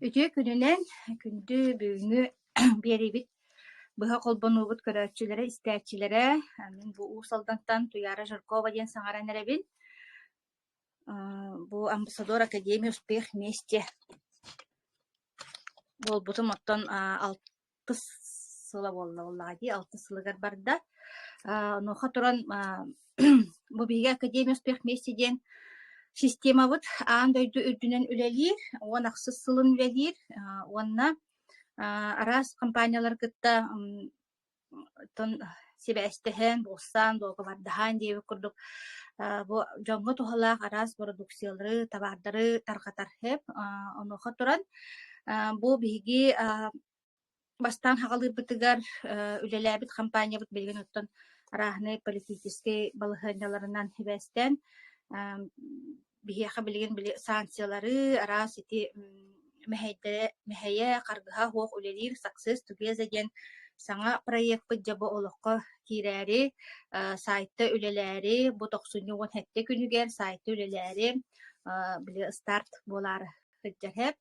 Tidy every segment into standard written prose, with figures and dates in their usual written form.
Үтүө күнүнэн, күндү бүгүҥҥү биэриибит быһа холбонуубут көрөөччүлэрэ, истээччилэрэ. Мин бу Уус Алдантан Туйаара Жиркова диэн саҥаран эрэбин. Бу Амбассадор Академия Успех вместе буолбутум оттон алтыс сыла буолла буоллаҕа дии, алтыс сылыгар барда. Онуоха туран бу биһиги Академия Успех вместе диэн системабыт аан дойду үрдүнэн үлэлиир, 10 ахсыс сылын үлэлиир уонна араас компаниялары кытта оттон сибээстэһэн, булсан, дуогабардаһан диэбит курдук бу дьоҥҥо туһалаах араас бородууксуйалары, табаардары тарҕатар сөп. Онуоха туран бу биһиги бастаан хаҕалыырбытыгар үлэлээбит хампаанньабыт билигин оттон арааһынай политическай балаһыанньаларынан сибээстээн биһиэхэ билигин били санкциялары араас ити мэһэйдэрэ мэһэйэ харгыһа суох үлэлиир Success Together диэн саҥа проекпыт дьэ бу олоххо киирээри сайтта үлэлээри бу тохсунньу 17 күнүгэр сайтта үлэлээри били старт буолаары сылдьар һэп.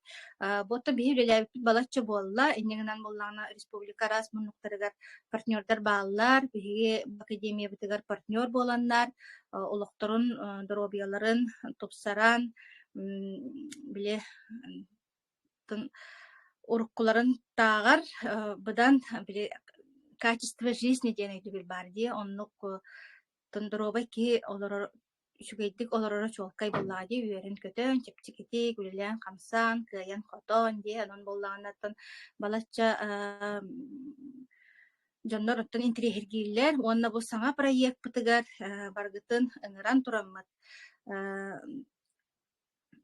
Бу оттон биһи үлэлээбиппит балачча буолла. Инньэ гынан буоллаҕына республика араас муннуктарыгар партнердар бааллар. Биһиги академиябытыгар партнер буоланнар олохторун, доруобуйаларын тупсаран, били уруккуларын тааҕар быдан били качество жизни диэн өйдөбүл баар дии. Оннук доруобай киһи олорор үчүгэйдик олороро чуолкай буоллаҕа дии, үөрэн-көтөн, чэпчэкитик үлэлээн-хамсаан, кыайан-хотон дии, онон буоллаҕына оттон балачча дьоннор оттон интэриэһиргииллэр уонна бу саҥа проекпытыгар барыгытын ыҥыран тураммыт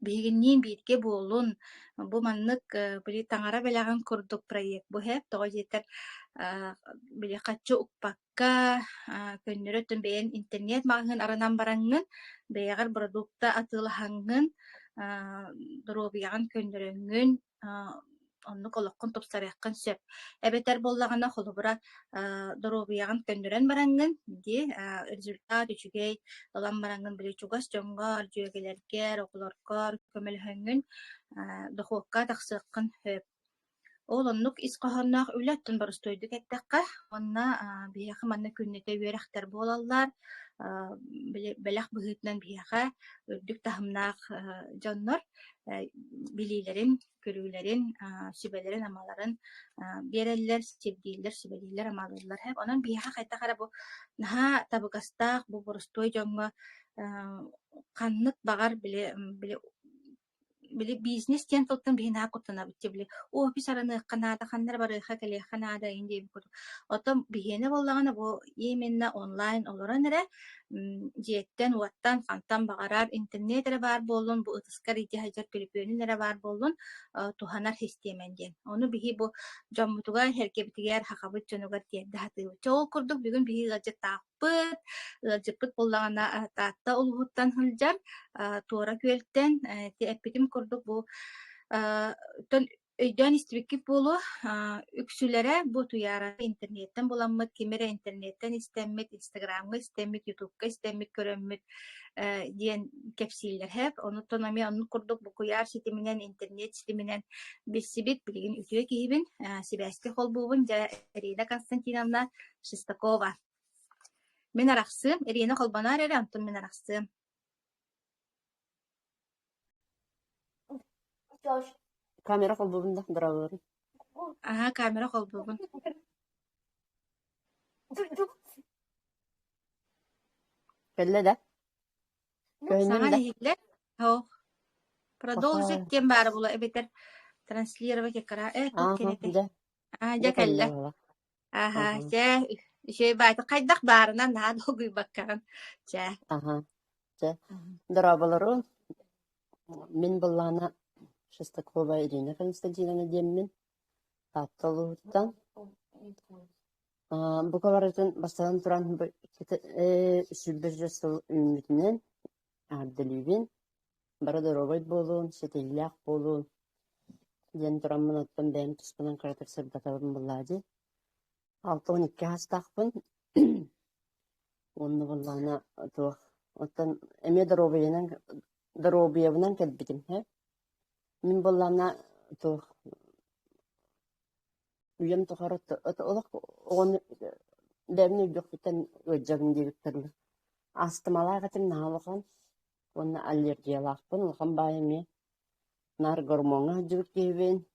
биһигинниин бииргэ буолун, бу маннык били таҥара бэлэҕин курдук проект бу һээп, тоҕо диэтэр били хаччы укпакка, көннөрү өттүн бэйэҥ интернет маҕаһыын арынан бараҥҥын, бэйэҕэр продукта атыылаһаҥҥын, доруобуйаҕын көннөрөҥҥүн оннук олоххун тупсарыаххын сөп. Эбэтэр буоллаҕына, холобура, доруобуйаҕын көннөрөн бараҥҥын дии, результат үчүгэй ылан бараҥҥын били чугас дьоҥҥор, дьүөгэлэргэр, оҕолоргор көмөлөһөҥҥүн дохуокка тахсыаххын сөп. Ол оннук ис хоһоонноох үлэ оттон боростуойдук эттэххэ, уонна биһиэхэ манна күннэтэ үөрэхтэр буолаллар, били бэлэх быһыытынан биһиэхэ үрдүк таһымнаах дьоннор билиилэрин, көрүүлэрин, сүбэлэрин-амаларын биэрэллэр, сирдииллэр, сүбэлииллэр-амалыыллар. Онон биһиэхэ хайдах эрэ бу наһаа табыгастаах, бу боростуой дьоҥҥо ханнык баҕар били били били бизнес диэн тылтан биһи наһаа куттанабыт дии били офис арыныахха наада, ханна эрэ барыахха кэлиэххэ наада эҥин диэбит курдук. Оттон биһиэнэ буоллаҕына бу именно онлайн олорон эрэ дьиэттэн-уоттан хантан баҕарар интернет эрэ баар буоллун, бу ытыскар илдьэ сылдьар төлөпүөнүн эрэ баар буоллун, туһанар систиэмэн диэн. Ону биһи бу дьоммутугар, сэргэбитигэр, сахабыт дьонугар тиэрдэ сатыыбыт. Чэ, ол курдук бүгүн биһи ыалдьыттаахпыт. Ыалдьыппыт буоллаҕына Таатта улууһуттан сылдьар, Туора Күөлтэн, ити эппитим курдук бу Өйдөөн истибиккит буолуо, үксүлэрэ бу Туйаараны интернеттэн буламмыт, ким эрэ интернеттэн истэммит, Инстаграмҥа истэммит, Ютубка истэммит, көрөммүт диэн кэпсииллэр һээп. Онуттан эмиэ оннук курдук бу куйаар ситиминэн, интернет ситиминэн билсибит, билигин үтүө киһибин, сибээскэ холбуубун, дьэ, Ирина Константиновна Шестакова. Мин арахсыам, Ирина холбоноор эрэ, онтон мин арахсыам. Камера холбуубун да, дорогой. Аһа, камера холбуубун. Кэллэ да? Көһүннүм Саҥа да? иһиллэр. Ох. Продолжить диэн баара була эбэтэр транслировать экран. Туох Ааһа, диэн этэй? дьэ, Аа, дьэ дьэ кэллэ кэллэ. буола. Аһа, Аһа, чэ, үчүгэй баайта хайдах баарынан наһаа долгуйбаккаҕын. Чэ. аһа, чэ. Дорооболору. Мин былаана Шестакова Ирина Константиновна диэммин. Таатта улууһуттан. Бука барытын бастатан туран бу 100 сыл үүммүтүнэн эҕэрдэлиибин. Бары доруобай буолуун, ситиһиилээх буолуун диэн тураммын оттон бэйэм туспунан кыратык сырдатабын буоллаа дии. 62 саастаахпын уонна буоллаҕына туох оттон эмиэ доруобуйанан доруобуйабынан кэлбитим ээ. Мин буоллаҕына Туох үйэм тухары олох оҕону бэйэбин өйдүөхпүттэн ыалдьабын диэбиттэр Астымалаах этим наһаа улахан уонна аллергиялаахпын, улахан баайы эмиэ. Наар гормоҥҥа сылдьыбыт киһибин,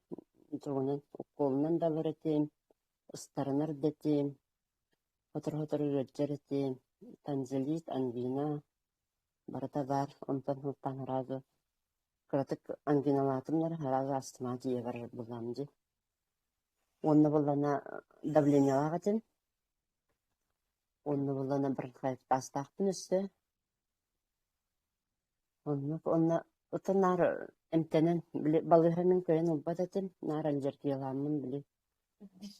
тугунан уккуолунан да ылар этим, ыстарынар да этим, сотору-сотору ыалдьар этим, тонзиллит, ангина барыта баар. Онтон сылтаан сразу кыратык ангиналаатым да сразу астыма тиийэ барар буоллаҕым дии. Уонна буоллаҕына давлениелаах этим. Уонна буоллаҕына бронхоэктазтаахпын өссө. Оннук уонна оттон наар эмтэнэн, били балыыһа мин кыайан ылбат этим, наар аллергиялааммын били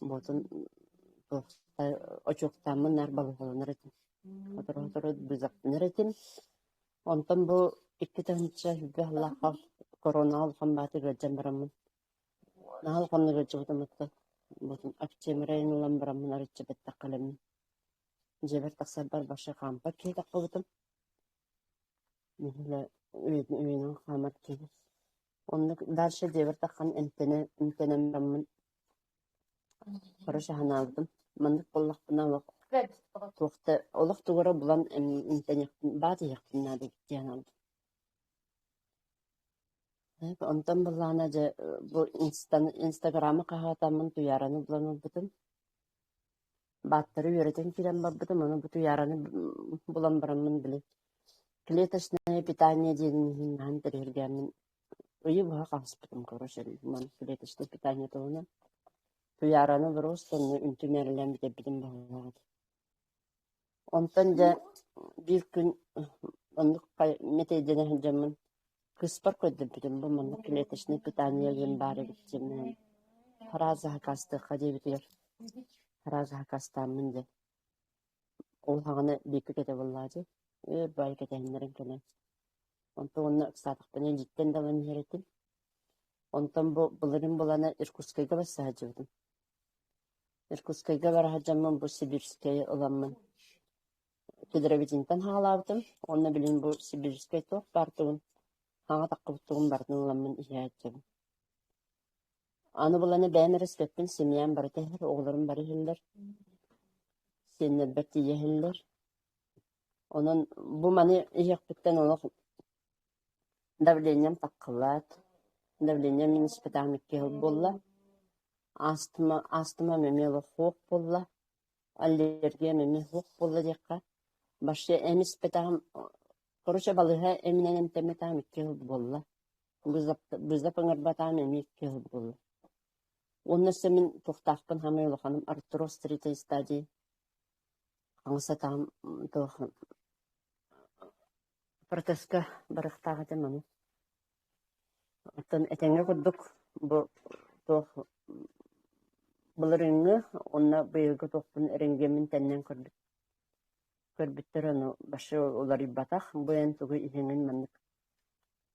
буотун туох очуоктааммын наар балыыһаланар этим. Сотору-сотору бызахтанар этим. Онтон бу 2000 сыллаахха коронаҕа улахан баатыр ыалдьан бараммын наһаа улаханнык ыалдьыбытым оттон буотун октябрь ылан бараммын арыычча бэттэх кэлэммин дьиэбэр тахсарбар вообще хаампат киһи таххыбытым. Нэһиилэ үйэнэн хаамар киһи. Оннук дальше дьиэбэр таххан эмтэнэ эмтэнэн бараммын короче санаабытым маннык буоллахпына олох туох да олох тугу эрэ булан эмтэниэхпин баат иһиэхпин наада эбит дии санаабытым. Онтон былаана дьэ бу инстаграмы хаһаатаммын Туйаараны булан ылбытым. Бааттары үөрэтэн киирэн барбытым, ону бу Туйаараны булан бараммын били клеточное питание диэнин иһин наһаа интэриэһиргээммин ыйы быһа хаһыспытым короче маннык клеточное питание туһунан. Туйаараны просто онно үнтү мээрилээн бүтэрбитим быһыылаах этэ. Онтон дьэ биир күн оннук мэтэйдэнэ сылдьаммын кыыспар көрдөрбүтүм бу маннык клеточное питание диэн баар эбит диэммин фраза хакастыахха диэбитигэр фраза хакастааммын дьэ ол саҕана бииргэ кэтэ буоллаҕа дии өр баайы кэтэһиннэрэн кэлэн онтон уонна ыксаатахпына илииттэн да ылан иһэр этим онтон бу былырыын булана Иркутскайга барса сылдьыбытым. Иркутскайга бара сылдьаммын бу Сибирскэйи ыламмын кедровитинтэн хаалаабытым уонна билигин бу Сибирскэй туох баар тугун хаҥа таххыбыт тугун барытын ыламмын иһэ сылдьабын. Аны буланы бэйэм эрэ испэппин, семьям барыта иһэр, оҕолорум бары иһэллэр, сиэннэрбэр тиийэ иһэллэр. Онон бу маны иһиэхпиттэн олох давлением таххылаат, давлением мин испэтэҕим икки сыл буолла. Астма, астмам эмиэ олох суох буолла, аллергиям эмиэ суох буолла диэххэ. Вообще эми испэтэҕим, короче балыыһа эминэн эмтэммэтэҕим икки сыл буолла. Бызап ыҥырбатаҕым эмиэ икки сыл буолла. Уонна өссө мин туохтаахпын хаамай улаханым артроз третьей стадии. Хаҥас атаҕым туох протезка барыахтаах этим ону. Оттон этэҥҥэ курдук бу туох былырыыҥҥы уонна быйылгы туохпун рентгеммин тэннэн көрбүт көрбүттэр ону вообще уларыйбатах. Бу эн тугу иһэҥҥин маннык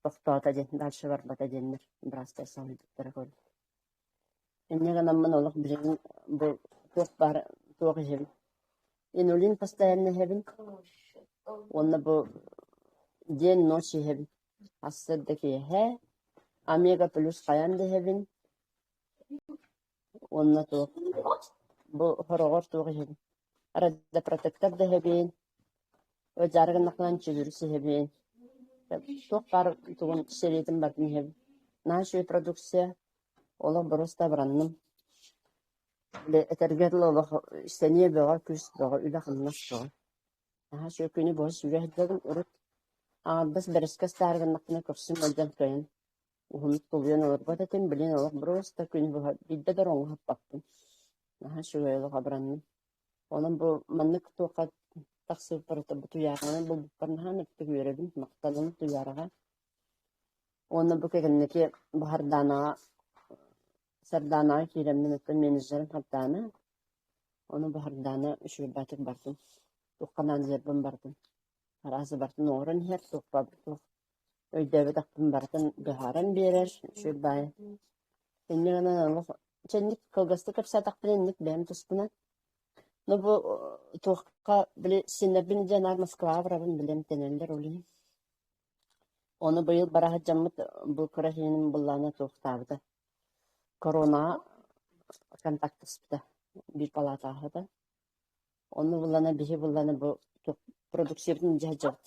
тохтоото диэн дальше барбата диэннэр быраастар соһуйбуттара көрдүм. Инньэ гынаммын олох билигин бу туох баар туох иһэбин инулин постоянно иһэбин уонна бу день ночь иһэбин сарсыарда киэһэ омега плюс хайаан да иһэбин уонна туох бу хороҕор туох иһэбин радиопротектор да иһэбин ыдьаары гыннахпына чүгүрүс иһэбин туох баар тугун сэриэтин барытын иһэбин наһаа үчүгэй продукция олох боруоста абыранным этэргэ дылы олох сэниэ бөҕө күүс бөҕө үлэ-хамнас бөҕө наһаа үчүгэй күнү быһа сүүрэ сылдьабын урут аҥардас бэрэскэ астаары гыннахпына көхсүм ыалдьан кыайан уһуннук тулуйан олорбот этим билигин олох боруоста күнү быһа биирдэ да ороҥҥо сыппаппын наһаа үчүгэй олох абыранным. Онон бу маннык туохха тахсыбыппар бу Туйаараны булбуппар наһаа нэптик үөрэбин, махтанабын Туйаараҕа. Уонна бу кэнники бу Сардаанаҕа Сардаанаҕа киирэммин оттон менеджерим Сардаана. Ону бу Сардаана үчүгэйбээтик бардым. Туохха наадыйарбын бардым. Араас барытын оҥорон иһэр, туохпа туох өйдөөбөтөхпүн барытын быһааран биэрэр, үчүгэй баайы. Инньэ гынан олох чэнник кылгастык кэпсээтэхпинэ инник бэйэм туспунан. Но бу туохха били сиэннэрбин дьэ наар Москваҕа барабын били эмтэнэллэр ол иһин. Ону быйыл бара сылдьаммыт бу кыра сиэним былаана туохтаабыта. Коронаҕа контактаспыта биир палаатаҕа сытан. Онно буллана биһи буллана бу продукциябытын илдьэ сылдьабыт.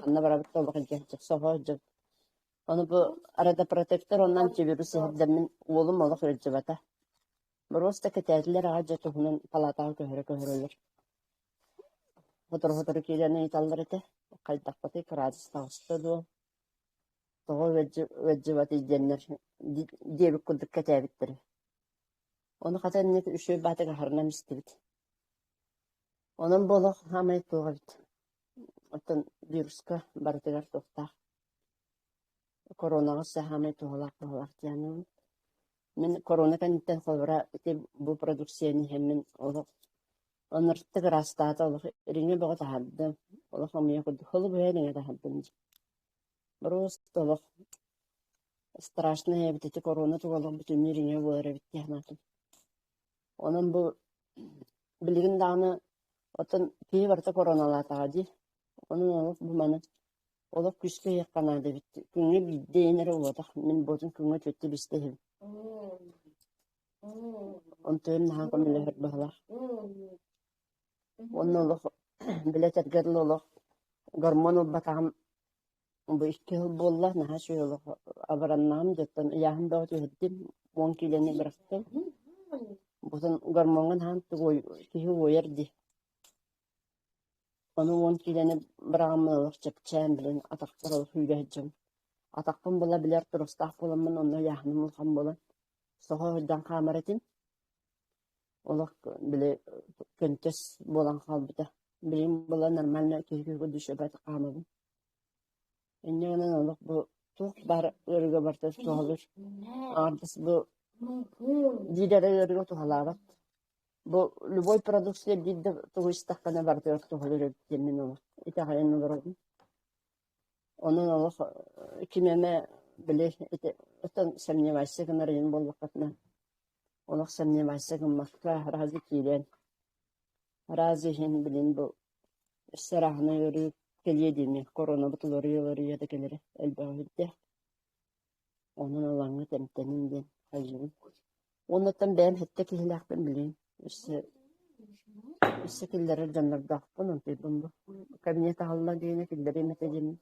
Ханна барабыт да олох илдьэ сылдьабыт, соһо сылдьабыт. Ону бу родопротектор уонна антивирус иһэрдэммин уолум олох ыалдьыбата. Боруоста кэтээтилэр аҕа дьэ туһунан палаатаҕа көһөрө-көһөрөлөр. Сотору-сотору киирэн ыйыталлар этэ, хайдахпытый кыраадыс таҕыста дуо, тоҕо ыалдьыбатый диэннэр диэбит курдук кэтээбиттэрэ. Ону хата инник үчүгэй баатык аһарынан истибит. Онон бу олох саамай туох эбит. Оттон вируска барытыгар туохтаах. Коронаҕа саамай туһалаах туһалаах диэн Мин корона кэнниттэн холобура ити бу продукцияны иһэммин олох оннуктук ыраастаата олох ириҥэ бөҕө таһаардым. Олох омуйа курдук холобуйа ириҥэ таһаардым. Просто олох страшно эбит ити корона туга олох бүтүннүү ириҥэ буолар эбит дии санаатым. Онон бу билигин даҕаны оттон киһи барыта короналаатаҕа дии. Онон олох бу маны олох күүскэ иһиэххэ наада эбит. Күҥҥэ биирдэ иһэн эрэ уотах. Мин буотун күҥҥэ түөртэ биэстэ иһэбин. Онтуйум наһаа көмөлөһөр быһыылаах. Уонна олох били этэргэ дылы олох гормон ылбатаҕым бу икки сыл буолла, наһаа үчүгэй олох абыраннаҕым дьоттон ыйааһын бөҕө түһэрдим, 10 киилэни бырахтым. Бутун гормоҥҥа наһаа киһи уойар дии. Ону 10 киилэни быраҕаммын олох чэпчээн, билин атахпар олох күүрэ сылдьабын. Атахпын була билэр туруостаах буоламмын онно ыйааһыным улахан буолан соһо сылдьан хаамар этим. Олох били көнтөс буолан хаалбыта. Билигин була нормально киһи киһи душабат хаамабын. Инньэ гынан олох бу туох баар ыарыыга барыта туһалыыр. Аҥардас бу биир эрэ ыарыыга туһалаабат. Бу любой продукция биир да тугу истэххинэ барытыгар туһалыыр эбит диэммин олох итэҕэйэн олоробун. Онон олох ким эмэ били ити оттон сомневайся гынар иһин буоллаххытына олох сомневайся гыммакка сразу киирэн Араас иһин билин бу өссө арааһынай ыарыы кэлиэ диэни коронабыт уларыйа-уларыйа да кэлэрэ элбэҕи үрдээх. Онон ылаҥҥыт эмтэнин диэн хайыыбын. Уоннаттан бэйэм сэттэ киһилээхпин билигин. Өссө өссө киллэрэр дьоннордоохпун, онтуйбун бу. Кабинет аһылла диэни киллэриэм этэ диэммин.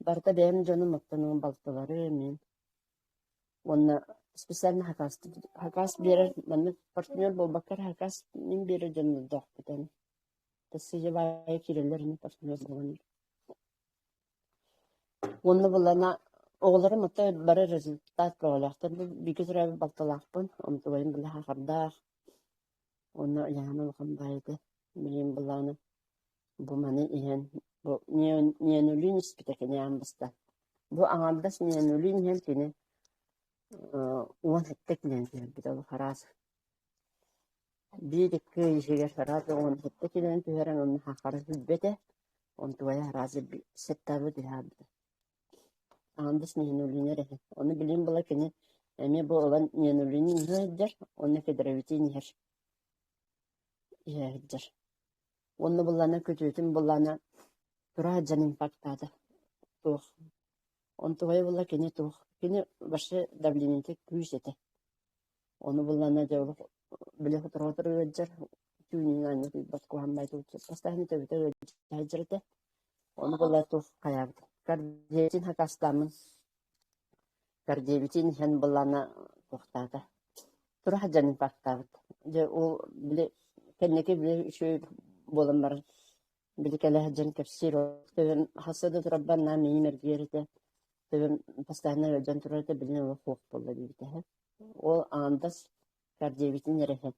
Барыта бэйэм дьонум, оттон балтылары мин Уонна специально хакас хакас биэрэр маннык партнер буолбакка эрэ хакас мин биэрэр дьоннордоохпут эн. Сыдьабаайа киирэллэр ини партнер буолан. Уонна булана оҕолорум ото бары результат бөҕөлөөхтөр. Бу бииргэ төрөөбүт балтылаахпын, онтубайым били хахардаах. Уонна ыйааһына улахан баайы этэ. Билигин былааны бу маны иһэн бу неонулин испитэ кини аан бастаан. Бу аҥардас неонулин иһэн кини 17 килэни түһэрбитэ ол араас. Биир икки ый иһигэр араас 17 килэни түһэрэн онно хахара сүлбэтэ. Онтугайа араас сэттабы түһээбитэ. Аҥардас неонулин эрэ иһэн. Ону билигин була кини эмиэ бу ылан неонулин иһэ сылдьар уонна кедровитин иһэр иһэ сылдьар. Уонна буллаана күтүөтүн буллаана тура сылдьан инфарктаата. Туох. Онтугайа буолла кини туох. Кини вообще давлениета күүс этэ. Ону буллаана дьэ олох били сотору-сотору ыалдьар, түүнүн аанньа утуйбат куһаҕан баайы бастаан төбөтө ыалдьа сылдьар этэ. Ону буолла туох хайаабыт. Кардиотин хакастааммын Кардиобитин иһэн былаана туохтаата, тура сылдьан инфарктаабыт. Дьэ ол били кэнники били үчүгэй буолан баран били кэлэ сылдьан кэпсиир төбөм хаста да турарбар наһаа миигин эргийэр этэ. Төбөм постоянно ыалдьан турар этэ, билигин олох суох буолла диэбитэ. Ол аандас кардиобитин эрэ иһэн.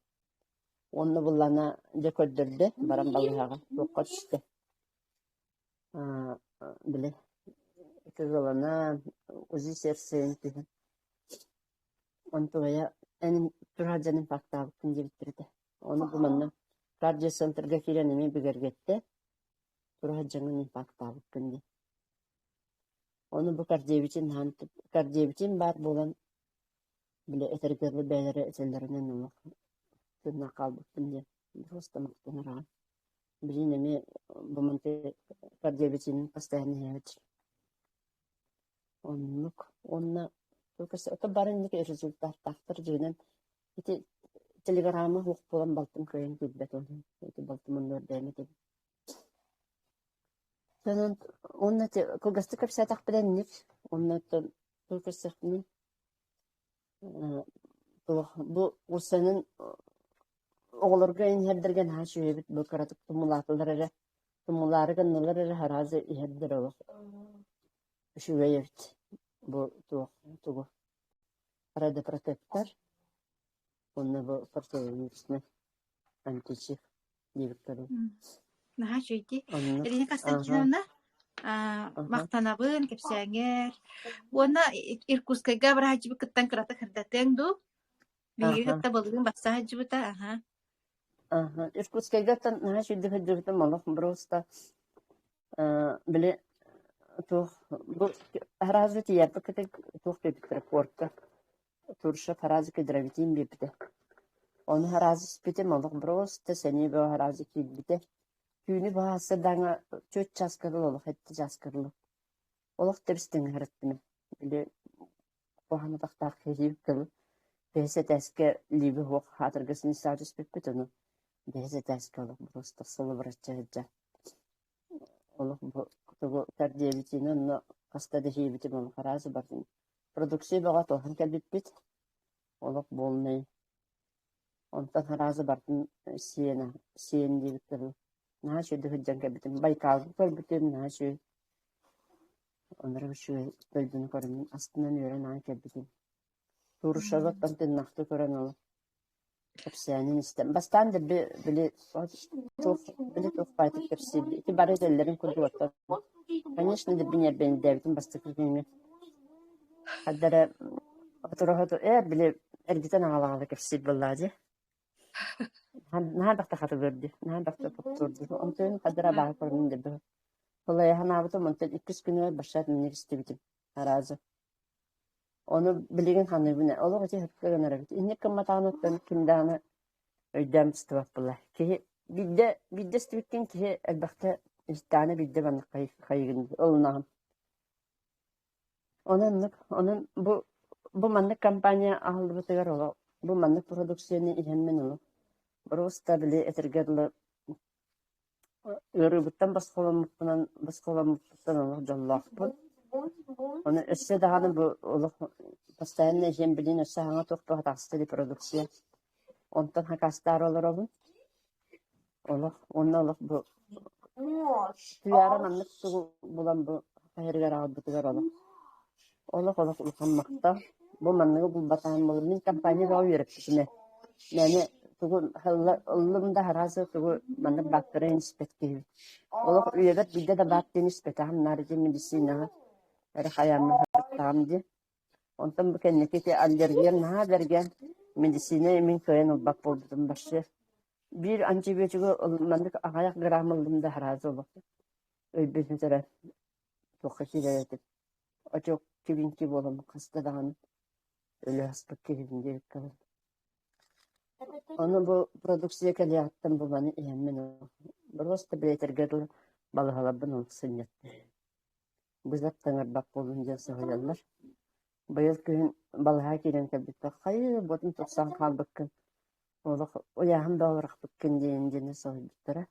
Уонна буллаана дьэ көрдөрдө, баран балыыһаҕа туохха түстэ. Били кыгылана УЗИ сердцейин түһэн онтугайа эн тураадьан инфарктаабыккын диэбиттэр этэ. Ону бу манна кардиоцентрга киирэн эмиэ бигэргэттэ тураадьаҥҥын инфарктаабыккын диэн. Ону бу кардиобитин кардиобитин баар буолан били этэргэ дылы бэйэлэрэ этэллэринэн олох тыыннаах хаалбыппын диэн просто махтанар аҕай. Билигин эмиэ бу манты кардиобитин постоянно иһэбит. Оннук. Уонна Ото бары инник результаттаахтар дьиҥинэн ити телеграмма суох буолан балтым кыайан киирбэт онон ити балтым оннугар бэйэм этим. Онон уонна ити кылгастык кэпсээтэхпинэ инник уонна оттон тугу кэпсиэхпиний туох бу уссанын оҕолорго иһэрдэргэ наһаа үчүгэйбит бу кыратык тумулаатылар эрэ тумулаары гыннылар эрэ араас иһэрдэр олох үчүгэй эбит бу туох тугу радиопротектор уонна бу противовирусный античив диэбиттэрин Наһаа үчүгэй оннук Ирина аха Константиновна аха махтанабын кэпсээҥҥэр уонна Иркутскайга бырааччыбыккыттан кыратык сырдатыаҥ дуу? Биһиги аха кытта былырыын барса сылдьыбыта, аха. аха Иркутскайгаттан наһаа үчүгэйдик сылдьыбытым олох просто били туох бу араазы тиийэрбит туох диэбиттэрэ портка Туршев араазы кедровитин биэрбитэ ону араазы испитим олох просто сэниэ бөҕө араазы киирбитэ түүнү баһааса даҥа түөрт чааска дылы олох эттэ чааска дылы олох тэбис-тэҥҥэ сырыттым били Куһаҕан атахтаах киһи тыл бэһис этээскэ лииби суох аатырга синисаҕа түспүппүт ону бэһис этээскэ олох просто сылыбыраччы сылдьар олох бу тугу кардиобитины онно хаста да иһиэбитим олох араас бардым продукция бөҕө туоһан кэлбиппит олох буолнай онтон араазы бардым сиэн сиэн диэбит кыһыл наһаа үчүгэйдик сылдьан кэлбитим Байкалга көрбүтүм наһаа үчүгэй Оннук үчүгэй дойдуну көрөммүн астынан үөрэн аҕай кэлбитим. Турушеваттан тыыннаахтыы көрөн ол кэпсээнин истэн. Бастаан да били туох били туох баайтык кэпсиирбит. Ити бары этэллэрин курдук оттон. Конечно, дирбин эрбэйдээбитим бастакы күҥҥэ. Хардара отура били эргитэн аҕала-аҕала кэпсиир буоллаҕа дии. Наһаа элбэхтэ хатылыыр дии, наһаа элбэхтэ таптыыр дии. Онтон хадара абааһы көрүнүн да быһа. Былайа санаабытым, онтон иккис күнүгэр башат минньик истибитим араазы. Ону билигин ханыыбын ээ, олох ити сөпкө гынар эбит. Инник гымматаҕына ким даҕаны өйдөөн быстыбат буолла. Киһи биирдэ биирдэ истибиккин киһи элбэхтэ истэҕинэ биирдэ маннык хайыгын ылынаҕын. Онон оннук, онон бу бу маннык компания аһыллыбытыгар олох бу маннык продукцияны иһэммин олох просто били этэргэ дылы ыарыыбыттан босхоломмуппунан босхоломмуппуттан олох дьоллоохпун. Ону өссө даҕаны бу олох постоянно иһиэм билин өссө саҥа туох туох таҕыста дии продукция. Онтон хакастаары олоробун. Олох уонна олох бу Туйаара маннык тугу булан бу хайырыгар аҕалбытыгар олох олох олох улахан махтал. Бу манныгы булбатаҕым буоллар мин компания бөҕө үөрэппитим ээ. Мээнэ тугу ыллым да араас тугу маннык бааттарын испэт киһибин. Олох үйэбэр биирдэ да баат диэн испэтэҕим наар ити медицинаҕа эрэ хайааммын сырыттаҕым дии. Онтон бу кэнники ити аллергиям наһаа бэргэн медицина мин кыайан ылбат буолбутум вообще. Биир антибиотигы маннык аҕыйах грамм ыллым да сразу олох өйбүн сүтэрэн туохха киирэр этим. Отек кибинки буолан хаста даҕаны өлө аспыт киһибин диэбиккэ дылы. Ону бу продукция кэлиэҕиттэн бу маны иһэммин просто бэйэтэргэ дылы балыһаларбын олох сынньаттым. Бызар таҥарбат буоллун диэн соһуйаллар. Быйыл күһүн балаһа киирэн кэлбиппэр хайыы буотун тупсан хаалбыккын, олох уйааһын да олорохпуккун диэн диэни соһуйбуттара.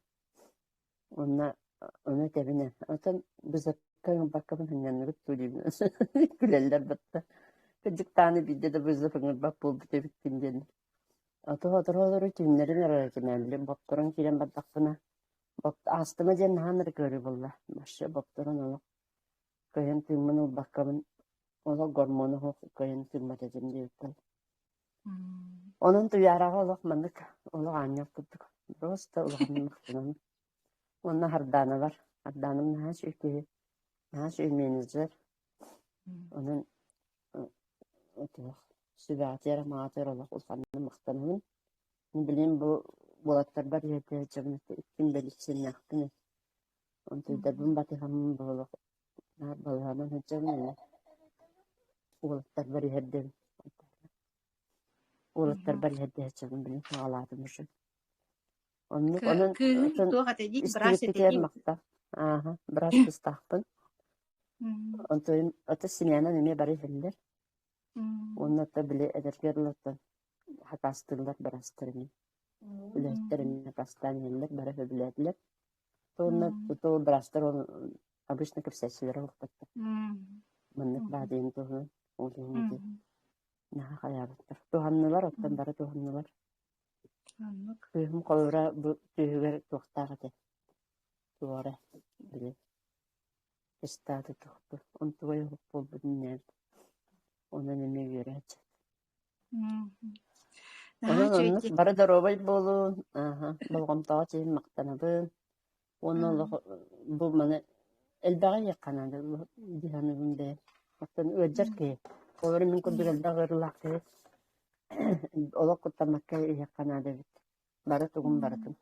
Уонна ону этэбин ээ, оттон бызакка ыҥырбаккабын сынньанныбыт дуу диибин күлэллэр батта. Кырдьык даҕаны биирдэ да бызап ыҥырбат буолбут эбиккин диэн. Ото-оторо түүннэрин эрэ этимээллим, бопторон киирэн бардахпына Астыма диэн наһаа ынырык ыарыы буолла. Вообще бопторон олох кыайан тыыммын ылбаккабын олох гормона суох кыайан тыыммат этим диэбиттэр. Онон Туйаараҕа олох маннык олох аанньал курдук. Просто улаханнык махтанабын. Уонна Хардаана бар. Хардааным наһаа үчүгэй киһи, наһаа үчүгэй менеджер. Онон туох сүбэҕитигэр амаҕатыгар олох улаханнык махтанабын. Билигин бу уолаттарбар иһэрдэ сылдьабын иккин бэлиссиэннээхпин онтуйдарбын батыһаммын буолуох наар балыһанан сылдьабын эмиэ уолаттарбар иһэрдэбин уолаттарбар иһэрдэ сылдьабын билигин саҕалаатым уже оннук онон Кыыһыҥ туох этэй дии быраас этэй истибиппитигэр дии махтал ааһа быраас кыыстаахпын онтуйум ото сменам эмиэ бары иһэллэр. Уонна то били эдэргэр ылаттан хакастыыллар быраастар эмиэ. Үлэһиттэр эмиэ хакастаан иһэллэр, бары сөбүлээтилэр. Уонна то быраастар обычно кэпсээччилэрэ олохпоттор. Маннык баадыйын туһунан ол иһин ити наһаа хайаабыттар. Туһаннылар, оттон бары туһаннылар. Оннук. Кыыһым холобура бу түөһүгэр туохтаах этэ? Туора, били ыстааты тохту. Онтугай оһох буолбут иннээн. Онон эмиэ үөрээччи. Наһаа Онон үчүгэй оннук дии. бары доруобай буолун, ааһа, болҕомтоҕо тиийэн махтанабын. Уонна олох бу маны элбэҕи иһиэххэ наада дии саныыбын бэйэм. Оттон ыалдьар киһи, олору мин курдук элбэх ыарыылаах киһи олох куттаммакка иһиэххэ наада эбит. Бары тугун барытын.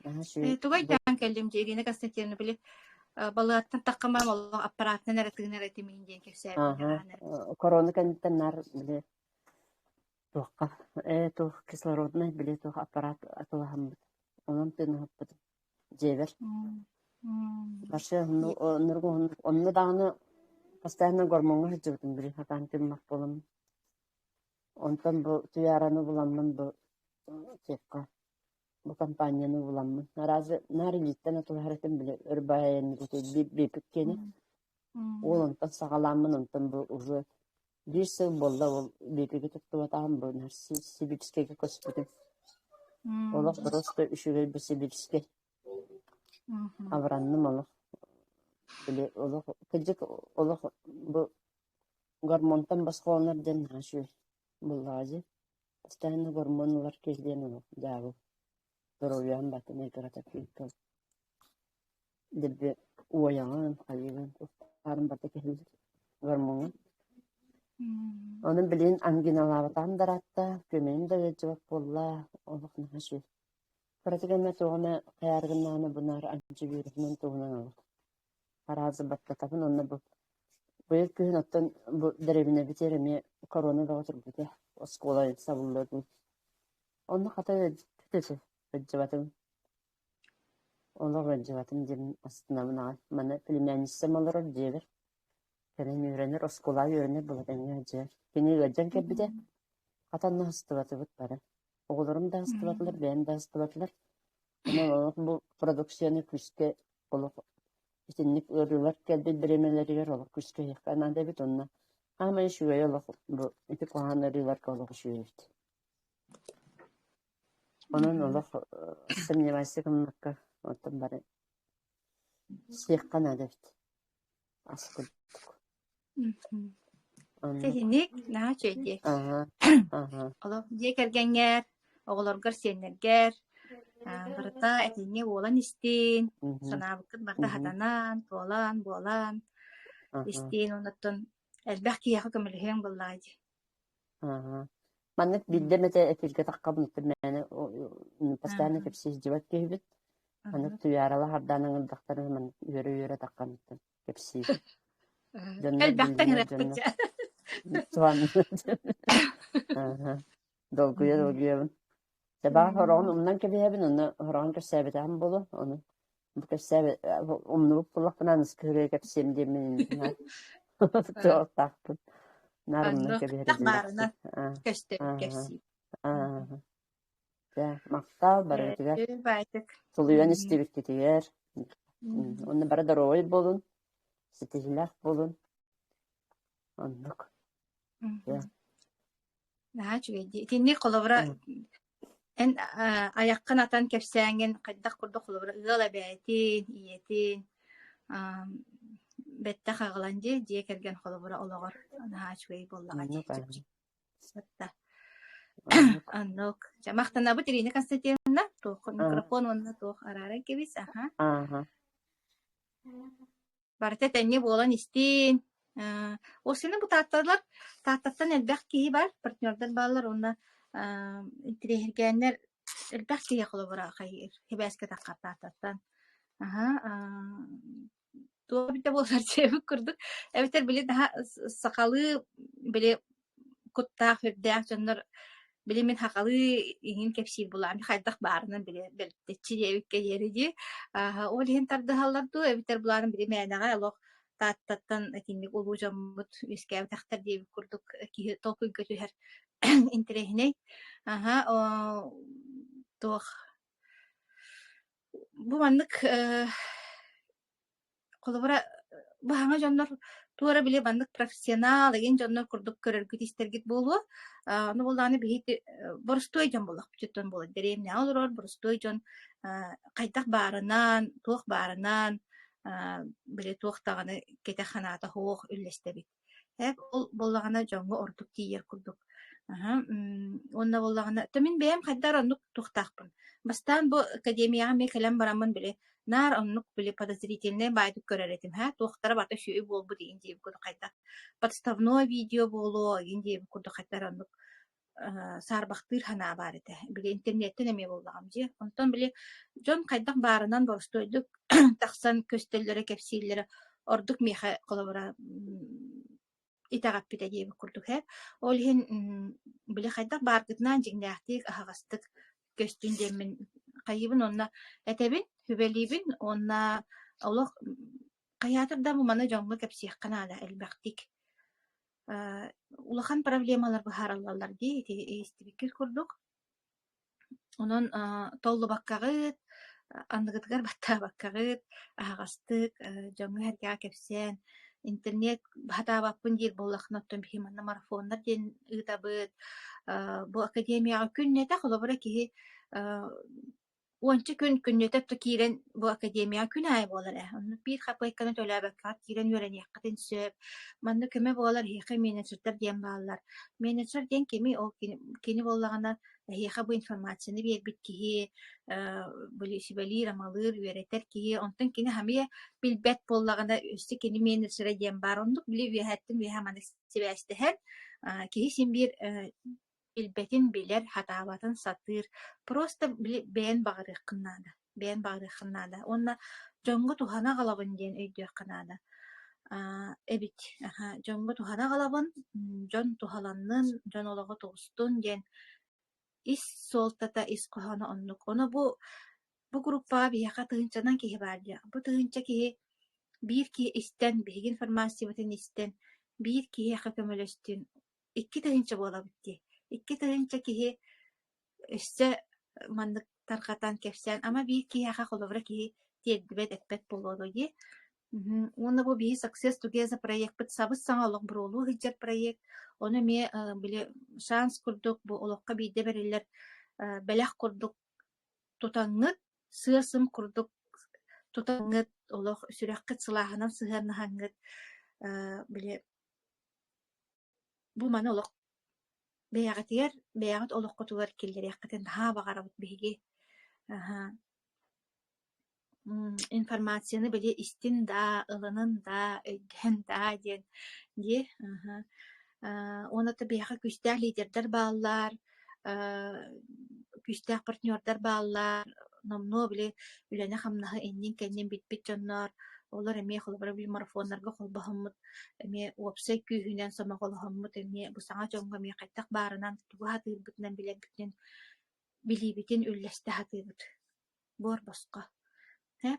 Наһаа үчүгэй Тугай бу даан кэллим дии Ирина Константиновна били балыаттан таххамам олох аппаратынан эрэ тыынар этим диэн кэпсээбитин Ааһа, аһаан эрэ. корона кэнниттэн наар били туохха туох кислороднай били туох аппарат атылаһаммыт. Онон тыыныһыппыт дьиэбэр. Вообще онно даҕаны постоянно гормоҥҥа сылдьыбытым били сатаан тыыммат буоламмын. Онтон бу Туйаараны буламмын бу туохха бу компанияны буламмын. Араас наар илииттэн атылаһар этим били өр баайан биэпик киэнэ. Уол онтон саҕалааммын онтон бу уже биир сыл буолла ол биэпиги туттубатаҕым бу Сибирскэйгэ көспүтүм. Олох просто үчүгэй бу Сибирскэй. Абыранным олох. Били олох кырдьык олох бу гормонтан босхолонор диэн наһаа үчүгэй буоллаҕа дии. Постоянно гормон ылар киһи диэн олох дьаабы. Доруобуйаҕын баттан кырата күүскэ Дэлби уойаҕын, хайыыгын, туохтаарын барыта кэһиллэр гормоҥҥун. Онон билигин ангиналаабатаҕым да ыраатта, күөмэйим да ыалдьыбат буолла, олох наһаа үчүгэй. Кыратык эмэ туох эмэ хайаары гыннаҕына бу наар антибиотигынан туһунан олох араас баттатабын уонна бу быйыл күһүн оттон бу дэриэбинэбитигэр эмиэ корона бөҕө турбута, оскуола сабыллыытын. Онно хата ыалдьыбыт этэ, ыалдьыбатым. Олох ыалдьыбатым диэн астынабын аҕай. Маны племянницам олорор дьиэбэр. Кэлин үөрэнэр, оскуолаҕа үөрэнэр буола тэҥҥэ ыалдьыһар. Кини ыалдьан кэлбитэ, хата онно аһыстыбатыбыт бары. Оҕолорум да аһыстыбатылар, бэйэм да аһыстыбатылар. Онон олох бу продукцияны күүскэ олох итинник ыарыылар кэлбит бириэмэлэригэр олох күүскэ иһиэххэ наада эбит уонна хаамай үчүгэй олох бу ити куһаҕан ыарыыларга олох үчүгэй эбит. Онон олох сомневайся гыммакка оттон бары сиэххэ наада эбит ас курдук. Оннук. Сиһиник наһаа үчүгэй дии. Аһа, аһа. Олох дьиэ кэргэҥҥэр, оҕолоргор, сиэннэргэр барыта этэҥҥэ буолан истин, санаабыккыт барыта хатанан, туолан, буолан истин, оннуттан элбэх киһиэхэ көмөлөһүөҥ буоллаҕа дии. Аһа. Маннык биирдэ эмэтэ эфиргэ таххабын мээнэ постоянно кэпсии сылдьыбат киһибит. Маннык Туйаарала хардаан ыҥырдахтарына маннык үөрэ-үөрэ таххаммыттан кэпсиибин. Дьоннор Элбэхтэ биллинэр ыҥырыахпыт дьоннор дьэ. Аһа. Долгуйа долгуйабын. Табаах хороҕун умнан кэбиһэбин, онно хороҕун кэпсээбэтэҕим буолуо, ону бу кэпсээбэ умнубут буоллахпына аныгыскы ырыа кэпсиэм диэммин наар туохтаахпын наар умнан Оннук кэбиһэр тах идэлээхпин. баарынан көстөр Аа кэпсиир. аа Дьэ, махтал барыгытыгар, Баайтык. тулуйан истибиккитигэр. Уонна бары доруобай буолун, ситиһиилээх буолун. Оннук. Дьэ. Наһаа үчүгэй дии. Итинник холобура эн айаххын атан кэпсээҥҥин хайдах курдук холобура ыал эбээтин, ийэтин бэттэх аҕалан дии дьиэ кэргэн холобура олоҕор наһаа үчүгэй буоллаҕа дии. Оннук аа. Сытта. Оннук. Оннук. Дьэ, махтанабыт Ирина Константиновна. Туох микрофон уонна туох арааран кэбис. Аха. Ааха. Барыта этэҥҥэ буолан истин. Ол сина бу таатталар, Тааттаттан элбэх киһи бар, партнердар бааллар уонна интириэһиргээннэр элбэх киһи холобура хайыыр, сибээскэ таххар Тааттаттан. Аһа, туох эбитэ буоллар диэбит курдук. Эбэтэр били наһаа сахалыы били куттаах, үрдээх дьоннор били мин сахалыы иҥин кэпсиир булаам хайдах баарынан били бэлтэччи диэбиккэ диэри дии. Аа, ол иһин тардыһаллар дуу эбэтэр булаарын били мээнэҕэ олох Тааттаттан итинник улуу дьоммут үөскээбэтэхтэр диэбит курдук киһи толкуйга түһэр интэриэһинэй. Аһа, туох бу маннык Холобура, бу саҥа дьоннор туора били маннык профессионал игин дьоннор курдук көрөргүт-истэргит буолуо. Ону буоллаҕына биһиги боростуой дьон буоллахпыт буолар. Дэриэбинэҕэ олорор боростуой дьон хайдах баарынан, туох баарынан били туох даҕаны кэтэх санаата суох үллэстэбит. Эп ол буоллаҕына дьоҥҥо ордук тиийэр курдук. Аһа, уонна буоллаҕына то мин бэйэм хайдах эрэ оннук туохтаахпын. Бастаан бу академияҕа эмиэ кэлэн бараммын били наар оннук били подозрительнай баайдык көрөр этим һэ туохтара барыта үчүгэй буолбут игин диэбит курдук хайдах подставное видео буолуо игин диэбит курдук хайдах эрэ оннук саарбахтыыр санаа баар этэ. Били интернеттэн эмиэ буоллаҕым дии. Онтон били дьон хайдах баарынан боростуойдук тахсан көстөллөрө, кэпсииллэрэ ордук миэхэ холобура итэҕэппитэ диэбит курдук ээ. Ол иһин били хайдах бааргытынан дьиҥнээхтик, аһаҕастык көстүн диэммин хайыыбын уонна этэбин, сүбэлиибин уонна олох хайаатар да маны дьоҥҥо кэпсиэххэ наада элбэхтик. Улахан проблемалар быһаарыллаллар дии ити истибиккит курдук. Онон толлубаккаҕыт, анныгытыгар баттаабаккаҕыт, аһаҕастык дьоҥҥо-сэргэҕэ кэпсээн, интернет сатаабаппын диир буоллаххына, оттон биһи манна марафоннар диэн ыытабыт. Бу академияҕа күннэтэ холобура киһи Уонча күн күннэтэ киирэн бу академияҕа күн аайы буолар ээ. Оннук биир хапыайканы төлөөбөккөҕүт киирэн үөрэниэххитин сөп. Манна көмө буолар эһиэхэ менеджердэр диэн бааллар. Менеджер диэн кимий? Ол кини, кини буоллаҕына эһиэхэ бу информацияны биэрбит киһи, били сүбэлиир-амалыыр, үөрэтэр киһи. Онтон кини хамыйа билбэт буоллаҕына өссө кини менеджерэ диэн баар. Оннук били үөһэттэн үөһэ маннык сибээстэһэн, киһи син биир Билбэтин билэр, сатаабатын сатыыр, просто били бэйэн баҕарыаххын наада, бэйэн баҕарыаххын наада уонна дьоҥҥо туһана аҕалабын диэн өйдүөххэ наада эбит. Аһа, дьоҥҥо туһана аҕалабын, дьон туһаланнын, дьон олоҕо тубустун диэн ис суолтата, ис хоһооно оннук. Ону бу группаҕа биһиэхэ тыһыынчанан киһи баар дии. Бу тыһыынча киһи биир киһи истэн, биһиги информациябытын истэн, биир киһиэхэ көмөлөстүн, 2000 буолабыт дии. 2000 киһи өссө маннык тарҕатан кэпсээн, ама биир киһиэхэ холобура киһи тиэрдибэт, эппэт буолуо дуо дии. Уонна бу биһи Success Together проекпыт сабыс-саҥа олох буруолуу сылдьар проект. Ону эмиэ били шанс курдук бу олоххо биирдэ бэриллэр бэлэх курдук тутаҥҥыт, сыа-сым курдук тутаҥҥыт, олох сүрэххит сылааһынан сыһыаннаһаҥҥыт били Бу маны олох бэйэҕитигэр, бэйэҕит олоххутугар киллэриэххитин наһаа баҕарабыт биһиги. Аһа информацияны били истин даа, ылынын даа, өйдөөн даа диэн дии. Аһа уонна да биһиэхэ күүстээх лидердэр бааллар, күүстээх партнердар бааллар, номнуо били үлэни-хамнаһы иннин-кэннин билбит дьоннор, олор эмиэ холобура били марафоннарга холбоһоммут эмиэ уопсай күүһүнэн сомоҕолоһоммут эмиэ бу саҥа дьоҥҥо эмиэ хайдах баарынан тугу сатыырбытынан билэрбитинэн билиибитин үллэстэ сатыыбыт буор босхо.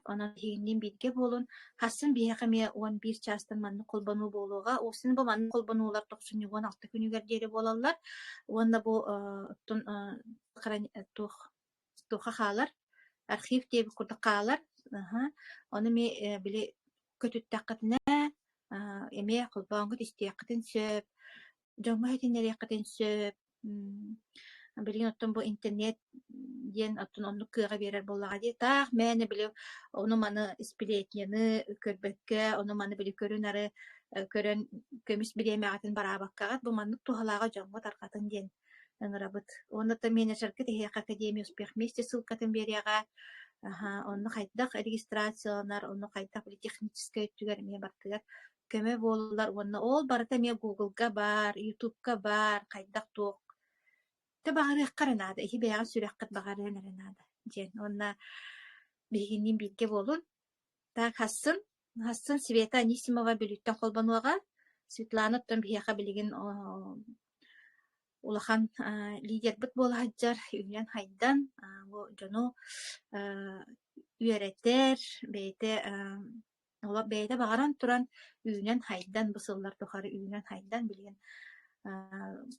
Онон эһигинниин бииргэ буолун. Хассын биһиэхэ эмиэ 11 чаастан маннык холбонуу буолуоҕа. Уопсайынан бу маннык холбонуулар тохсунньу 16 күнүгэр диэри буолаллар. Уонна бу оттон туох туохха хаалар? Архив диэбит курдук хаалар. Ону эмиэ били көтүттэххитинэ эмиэ холбооҥҥут истиэххитин сөп, дьоҥҥо иһитиннэриэххитин сөп. Билигин оттон бу интернет диэн оттон оннук кыаҕы биэрэр буоллаҕа дии. Таах мээнэ били ону-маны сплетняны көрбөккө, ону-маны били көрүн-ары көрөн көмүс бириэмэҕитин бараабаккаҕыт бу маннык туһалааҕы дьоҥҥо тарҕатын диэн ыҥырабыт. Уонна то менеджерга эһиэхэ Академия успех вместе ссылкатын биэриэҕэ. Аһа, онно хайдах регистрацияланар, онно хайдах били техническэй өттүгэр эмиэ барытыгар көмө буолаллар уонна ол барыта эмиэ Google-га баар, YouTube-ка баар, хайдах туох Тэ баҕарыахха эрэ наада, иһи бэйэҕит сүрэххит баҕарыан эрэ наада диэн. Уонна биһигинниин бииргэ буолун. Так, хассын, хассын Света Анисимова Бүлүүттэн холбонуоҕа. Светлана оттон биһиэхэ билигин улахан лидербыт буола сылдьар, үүнэн-хайдан бу дьону үөрэтэр, бэйэтэ Олох бэйэтэ баҕаран туран үүнэн-хайдан бу сыллар тухары үүнэн-хайдан билигин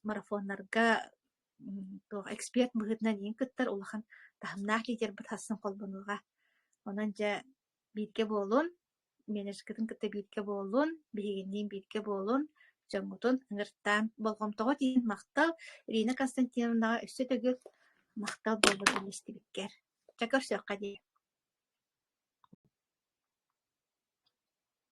марафоннарга туох эксперт быһыытынан иин кыттар улахан таһымнаах лидербыт хассын холбонуоҕа. Онон дьэ бииргэ буолун, менеджергытын кытта бииргэ буолун, биһигинниин бииргэ буолун, дьоҥҥутун ыҥыртаан болҕомтоҕо тиийин махтал Ирина Константиновнаҕа өссө төгүл махтал буоллун үллэстибиккэр. Чэ көрсүөххэ дии.